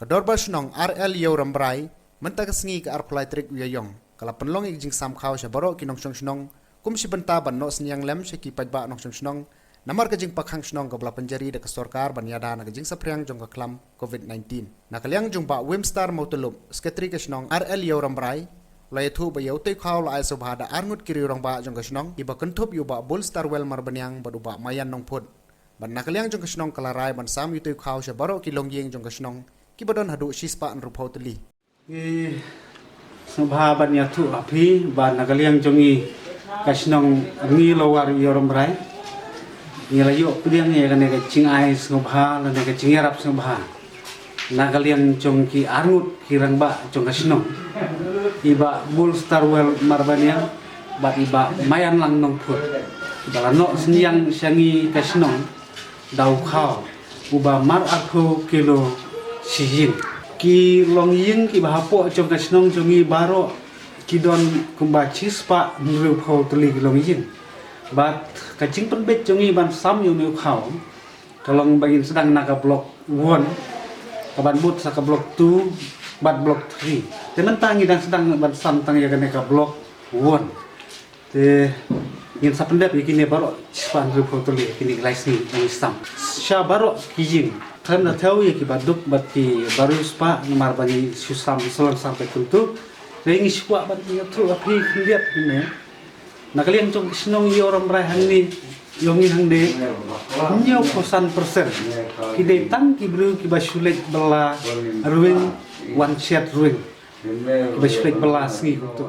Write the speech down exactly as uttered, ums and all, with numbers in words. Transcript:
Dorbar Shnong R L Ïew Rambrai, mynta ka sngi ka arphew lai tarik u Ïaïong, ka la pynlong ïa ka jingsam khaw sha baroh ki nongshong shnong, kum shi bynta ban noh synñiang lem sha ki paidbah nongshong shnong, namar ka jingpakkhang shnong kaba la pynjari da ka sorkar ban ïada na ka jingsaphriang jong ka khlam COVID nineteen. Na ka liang jong Bah Wimstar Mawtyllup, Secretary ka shnong R L Ïew Rambrai, u la ïathuh ba ïa utei u khaw la ai sngewbha da arngut ki riew rangbah jong ka shnong, kiba kynthup ïa u Bah Bulstarwell Marbaniang bad u Bah Maïan Nongphut. Bad na ka liang jong ka shnong ka la rai ban sam ïa utei u khaw sha baroh ki longïing jong ka shnong, kiba don haduh shispah hynriewphew tylli. Ngi sngewbha ban ïathuh ha phi ba na ka liang jong ngi ka shnong ngi Lower Ïew Rambrai, ngi la ïoh pdiang ïa kane ka jingai sngewbha lane ka jingïarap sngewbha na ka liang jong ki arngut ki rangbah jong ka shnong, i Bah Bulstarwell Marbaniang bad i Bah Maïanlang Nongphut, ba la noh synñiang sha ngi ka shnong da u khaw uba mar arphew kilo shi ïing. Ki longïing kiba hapoh jong ka shnong jong ngi baroh ki don kumba shispah hynriewphew tylli ki longïing. Bad ka jingpynbeit jong ngi ban sam ïa une u khaw ka long ba ngin sdang na ka block one, ka ban bud sa ka block two bad block three. Te mynta ngi dang sdang ban sam tang ïa kane ka block one. Te ngin sa pyndep ïa kine baroh shispah hynriewphew tylli, kine ki lai sngi ba ngin sam sha baroh ki ïing. Khlem da thew ïa kiba duk bad kiba riewspah namar ba ngi shu sam shlem sam ka kumtu. Te ngi shu kwah ban ïathuh ha phi khyndiat ne, na ka liang jong ka shnong Ïew Rambrai hangne, ïong ngi hangne, hynñiewphew san percent ki dei tang ki briew kiba shu leit bylla ruwing, wan shet ruwing, kiba shu leit bylla sngi kumtu.